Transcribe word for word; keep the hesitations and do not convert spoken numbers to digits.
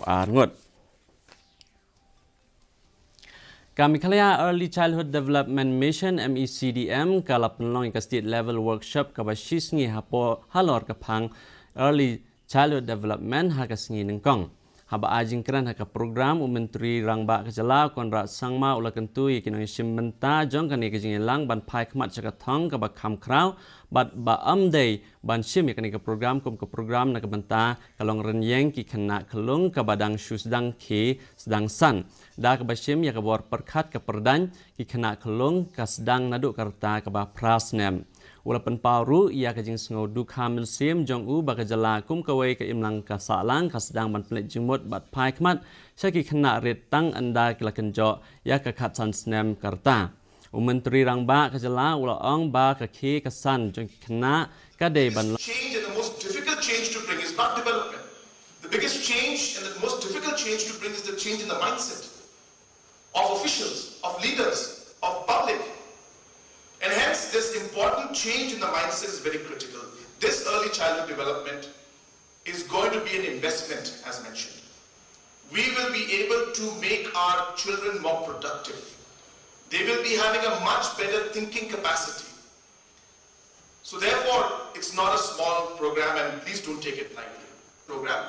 arngut. Ka Meghalaya Early Childhood Development Mission, M E C D M, ka la pynlong ïa ka State Level Workshop kaba shi sngi hapoh halor ka phang Early Childhood Development ha ka sngi nyngkong. Haba ai jingkren ha ka program, u Myntri Rangbah ka jylla Conrad Sangma u la kyntu ïa ki nongshim bynta jong kane ka jingïalang ban phai khmat sha ka thong kaba kham khraw bad ba ym dei ban shim ïa kane ka program kum ka program na ka bynta ka long rynïeng ki khynnah khyllung kaba dang shu sdang khie sdang san. Da kaba shim ïa ka bor pyrkhat ka pyrdaiñ ki khynnah khyllung ka sdang naduh ka rta kaba phra snem. U la pynpaw ruh ïa ka jingsngew dukha mynsiem jong u ba ka jylla kum kawei ka imlang ka sahlang ka sdang ban pynleit jingmut bad phai khmat sha ki khynnah rit tang ynda ki la kynjoh ïa ka khatsan snem ka rta. U Myntri Rangbah ka jylla u la ong ba ka khie ka san jong ki khynnah ka dei ban long Change and the most difficult change to bring is not development. The biggest change and the most difficult change to bring is the change in the mindset of officials, of leaders, of public. And hence, this important change in the mindset is very critical. This early childhood development is going to be an investment, as mentioned. We will be able to make our children more productive. They will be having a much better thinking capacity. So therefore, it's not a small program, and please don't take it lightly. Program.